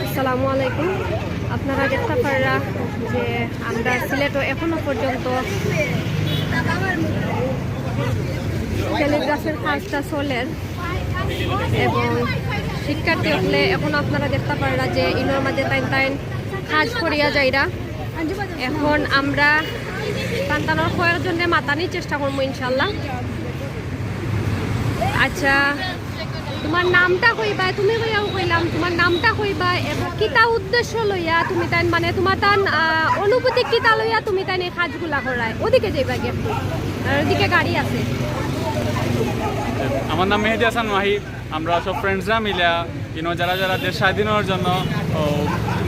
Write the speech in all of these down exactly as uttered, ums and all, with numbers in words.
আসসালামু আলাইকুম। আপনারা দেখতা পাররা যে আমরা সিলেটো এখনো পর্যন্ত টেলিগ্রাফের কাজটা চলের এবং শিক্ষার্থী অকলে এখনো আপনারা দেখতা পাররা যে ইনোর মাঝে তাইন তাইন কাজ করিয়া যাইরা। এখন আমরা তান তানর কয়েকজনরে মাতানির চেষ্টা করমু ইনশাল্লাহ। আচ্ছা, তোমার নামটা কইবা, তুমি কইয়াও কইলাম, তোমার নামটা কইবা এবং কিতা উদ্দেশ্য লইয়া তুমি তাইন, মানে, তোমার তান, আহ, অনুভূতি কিতা লইয়া তুমি তাইন এই কাজগুলা করায়? ওদিকে যাইবা গিয়া একটু, আর ওদিকে গাড়ি আছে। আমার নাম মেহেদি হাসান মাহি। আমরা সব ফ্রেন্ডসরা মিলা, ইনো, যারা যারা দেশ স্বাধীনর জন্য ও,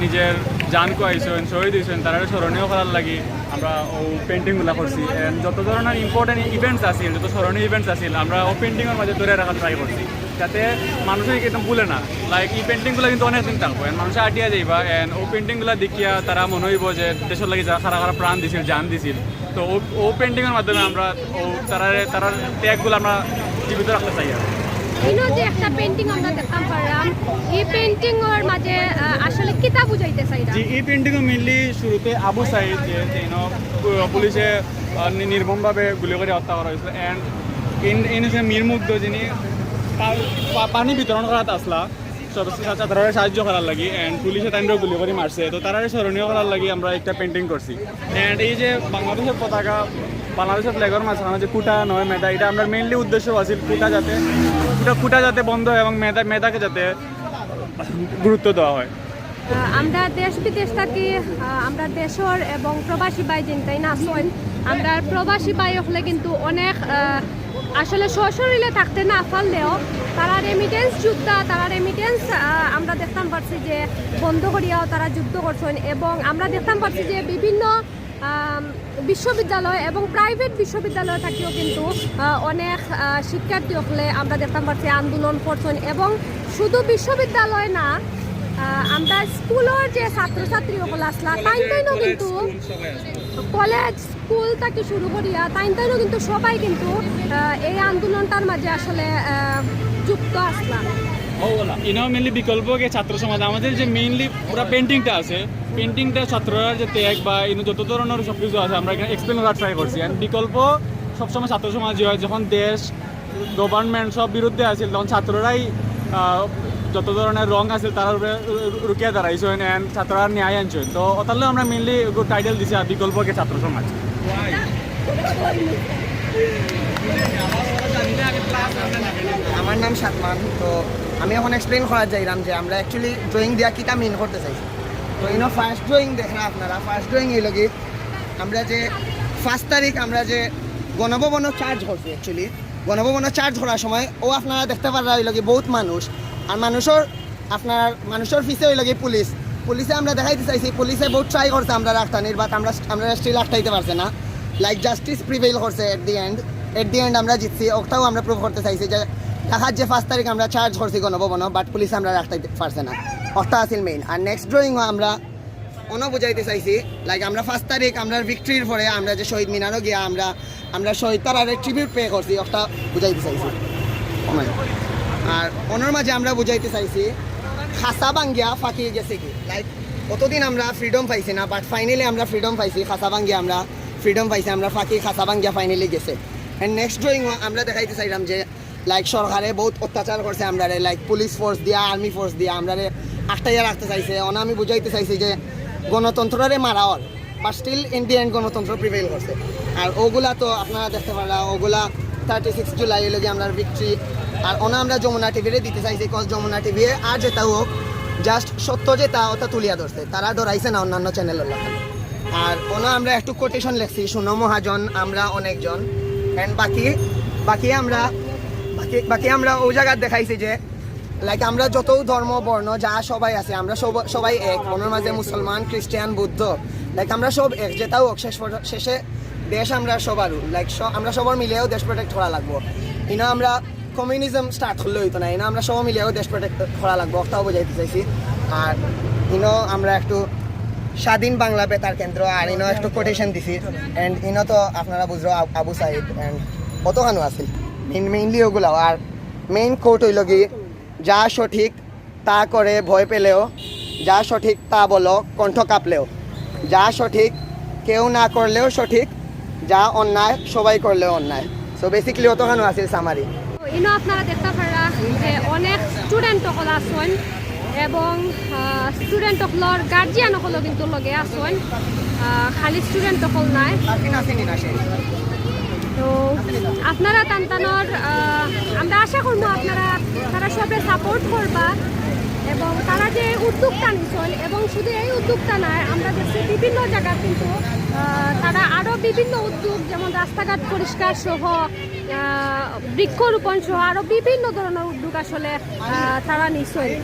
নিজের জান খুয়াইছইন, শহীদ অইছইন, তারারে স্মরণীয় করার লাগি আমরা ও পেইন্টিংগুলা করছি। And যত ধরনের ইম্পর্টেন্ট ইভেন্টস আছিল, যত স্মরণীয় ইভেন্টস আছিল, আমরা ও পেইন্টিংর মাঝে ধরে রাখার ট্রাই করছি, যাতে মানুষে একদম ভুলে না। লাইক, এই পেইন্টিংগুলা কিন্তু অনেক দিন থাকবো, and মানুষে আটিয়া যাইবা, and ও পেইন্টিংগুলা দেখিয়া তারা মনে হইব যে দেশের লাগি যারা খারা খারা প্রাণ দিছিল, জান দিছিল। তো ও, ও পেইন্টিংর মাধ্যমে আমরা ও তারারে, তারার ত্যাগগুলো আমরা জীবিত রাখতে চাই আর কি। ইনো যে একটা পেইন্টিং আমরা দেখতাম পারলাম, এই পেইন্টিংর মাঝে, আহ, আসলে কিতা বুঝাইতে চাইরা? জি, এই পেইন্টিংও মেইনলি শুরুতে আবু সাইদ যে, যে ইনো, পু-, পুলিশে, আহ, নি-, নির্মমভাবে গুলি করে হত্যা করা হয়েছিল। অ্যান্ড ইন ইন যে মীর মুগ্ধ, যিনি পা-, পা-, পানি বিতরণ করাত আসলা সব ছাত্ররা সাহায্য করার লাগি, অ্যান্ড পুলিশে তাইনরে গুলি করে মারছে। তো তারারে স্মরণীয় করার লাগি আমরা একটা পেইন্টিং করছি। অ্যান্ড এই যে বাংলাদেশের পতাকা, বাংলাদেশের ফ্ল্যাগর মাঝখানে যে খুটা নয় মেদা, এটা আমরা মেইনলি উদ্দেশ্য আছিল খুটা যাতে, খুটা, খুটা যাতে বন্ধ হয় এবং মেদা, মেদাকে যাতে গুরুত্ব দেওয়া হয়। আহ, আমরা দেশ বিদেশ থাকি, আহ, আমরা দেশর এবং প্রবাসী ভাই যেনতাইন আছইন, আমরা প্রবাসী ভাই অকলে কিন্তু অনেক, আহ, আসলে সশরীরে থাকতে না পারলেও তারা রেমিটেন্স যোদ্ধা, তারা রেমিটেন্স, আহ, আমরা দেখতাম পারছি যে বন্ধ করিয়াও তারা যুদ্ধ করছইন এবং আমরা দেখতাম পারছি যে বিভিন্ন, আম, বিশ্ববিদ্যালয় এবং প্রাইভেট বিশ্ববিদ্যালয় থাকিও কিন্তু, আহ, অনেক, আহ, শিক্ষার্থী অকলে আমরা দেখতাম পারছি আন্দোলন করছইন এবং শুধু বিশ্ববিদ্যালয় না, আহ, আমরা স্কুলর যে ছাত্রছাত্রী অকল আসলা তাইন তাইনও কিন্তু কলেজ স্কুল থাকি শুরু করিয়া তাইন তাইনও কিন্তু সবাই কিন্তু, আহ, এই আন্দোলনটার মাঝে আসলে, আহ, যুক্ত আসলা। ইনো মেইনলি বিকল্প কে ছাত্র সমাজ, আমাদের যে মেইনলি পুরো পেইন্টিংটা আছে, পেইন্টিংটা ছাত্ররা যে ত্যাগ বা ইনো যত ধরনের সব কিছু আছে আমরা এখানে এক্সপ্লেন করার ট্রাই করছি। অ্যান্ড বিকল্প সবসময় ছাত্র সমাজই হয়, যখন দেশ, গভর্নমেন্ট সব বিরুদ্ধে আছিল, তখন ছাত্ররাই, আহ, যত ধরনের রং আছিল তার উপরে রু-, রু-, রুকিয়া দাঁড়াইছইন অ্যান্ড ছাত্ররা ন্যায় আনছইন। তো ওটারও আমরা মেইনলি টাইটেল দিছি আর বিকল্প কে ছাত্র সমাজ। আমার নাম সাদমান। তো আমি এখন এক্সপ্লেন করার চাইলাম যে আমরা অ্যাকচুয়ালি ড্রয়িং দিয়া কিতা মিন করতে চাইছি। তো ইনো ফার্স্ট ড্রয়িং দেখরা আপনারা, ফার্স্ট ড্রয়িং এই লগে আমরা যে পাঁচ তারিখ আমরা যে গণভবনও চার্জ করছি, অ্যাকচুয়ালি গণভবনও চার্জ করার সময় ও আপনারা দেখতে পাররা ওই লগে বহুত মানুষ, আর মানুষের আপনার মানুষের পিছে ওই লগে পুলিশ, পুলিশে আমরা দেখাইতে চাইছি, পুলিশে বহুত ট্রাই করছে আমরা আটকানির, বাট আমরা আমরা স্টিল আটকাইতে পারছে না। লাইক জাস্টিস প্রিভেইল করছে এট the end, at the end আমরা জিতছি। ওটাও আমরা প্রুভ করতে চাইছি যে ঢাকার যে পাঁচ তারিখ আমরা চার্জ করছি গণভবনও, বাট পুলিশে আমরা আটকাইতে পারছে না। ওটা আছিল মেইন। আর নেক্সট ড্রয়িংও আমরা অনো বুঝাইতে চাইছি, লাইক আমরা পাঁচ তারিখ আমরা ভিক্টরির পরে আমরা যে শহীদ মিনারও গিয়া আমরা আমরা শহীদ তারারে ট্রিবিউট পে করছি, ওটা বুঝাইতে চাইছি। আর ওনোর মাঝে আমরা বুঝাইতে চাইছি খাসা ভাঙ্গিয়া ফাঁকি গেছে কি, লাইক অতদিন আমরা ফ্রিডম পাইছি না, বাট ফাইনালি আমরা ফ্রিডম পাইছি। খাসা ভাঙ্গিয়া আমরা ফ্রিডম পাইছি, আমরা ফাঁকি খাসা ভাঙ্গিয়া ফাইনালি গেছে। অ্যান্ড নেক্সট ড্রয়িং আমরা দেখাইতে চাইলাম যে লাইক সরকারে বহুত অত্যাচার করছে আমরারে, লাইক পুলিশ ফোর্স দিয়া, আর্মি ফোর্স দিয়া আমরারে আটকাইয়া রাখতে চাইছে। ওনা আমি বুঝাইতে চাইছি যে গণতন্ত্ররে মারা অর, but still in the end গণতন্ত্র প্রিভেইল করছে। আর ওগুলা তো আপনারা দেখতে পাররা, ওগুলা থার্টি সিক্স জুলাই হইল গিয়া আমরার ভিক্টরি। আর ওনা আমরা যমুনা টিভিরে দিতে চাইছি, কজ যমুনা টিভি আর যেটা হোক, জাস্ট সত্য যেটা ওটা তুলিয়া ধরছে, তারা ডরাইছে না অন্যান্য চ্যানেলর লগে। আর ওনা আমরা একটু কোটেশন লেখছি, শুনো মহাজন, আমরা অনেকজন, অ্যান্ড বাকি বাকি আমরা বাকি বাকি আমরা ওই জায়গাত দেখাইছি যে লাইক আমরা যত ধর্ম বর্ণ যা সবাই আছে, আমরা সব সবাই এক, ওনার মাঝে মুসলমান, খ্রিস্টান, বুদ্ধ, লাইক আমরা সব এক, যেটাও হোক, শেষ পর্য- শেষে দেশ আমরা সবারও, লাইক আমরা সবার মিলেও দেশ প্রোটেক্ট করা লাগবো। ইনো আমরা কমিউনিজম স্টার্ট করলে হইতো না, ইনো আমরা সব মিলেও দেশ প্রোটেক্ট করা লাগবো, ওটাও বুঝাইতে চাইছি। আর ইনো আমরা একটু স্বাধীন বাংলা বেতার কেন্দ্র, আর ইনো একটু কোটেশন দিছি, অ্যান্ড ইনো তো আপনারা বুঝলো আব- আবু সাইদ, অ্যান্ড কতখানো আছিল মেইনলি ওগুলাও। আর মেইন কোট হইল কি, যা সঠিক তা করে ভয় পেলেও যা সঠিক তা বলো, কণ্ঠ কাঁপলেও। যা সঠিক কেউ না করলেও সঠিক, যা অন্যায় সবাই করলেও অন্যায়। সো বেসিক্যালি অতখানো আছিল সামারি। ইনো আপনারা দেখতা পাররা যে অনেক স্টুডেন্ট অকল আছইন এবং স্টুডেন্ট অকলর গার্জিয়ান অকলও কিন্তু লগে আছইন। আহ, খালি স্টুডেন্ট অকল নায়। তো আপনারা তান তানর, আহ, আমরা আশা করবো আপনারা তারা সবে সাপোর্ট করবা এবং তারা যে উদ্যোগটা নিছইন, এবং শুধু এই উদ্যোগটা নায়, আমরা দেখছি বিভিন্ন জায়গার কিন্তু, আহ, তারা আরও বিভিন্ন উদ্যোগ, যেমন রাস্তাঘাট পরিষ্কার সহ, আহ, বৃক্ষরোপণ সহ আরও বিভিন্ন ধরনের উদ্যোগ আসলে, আহ, তারা নিছইন।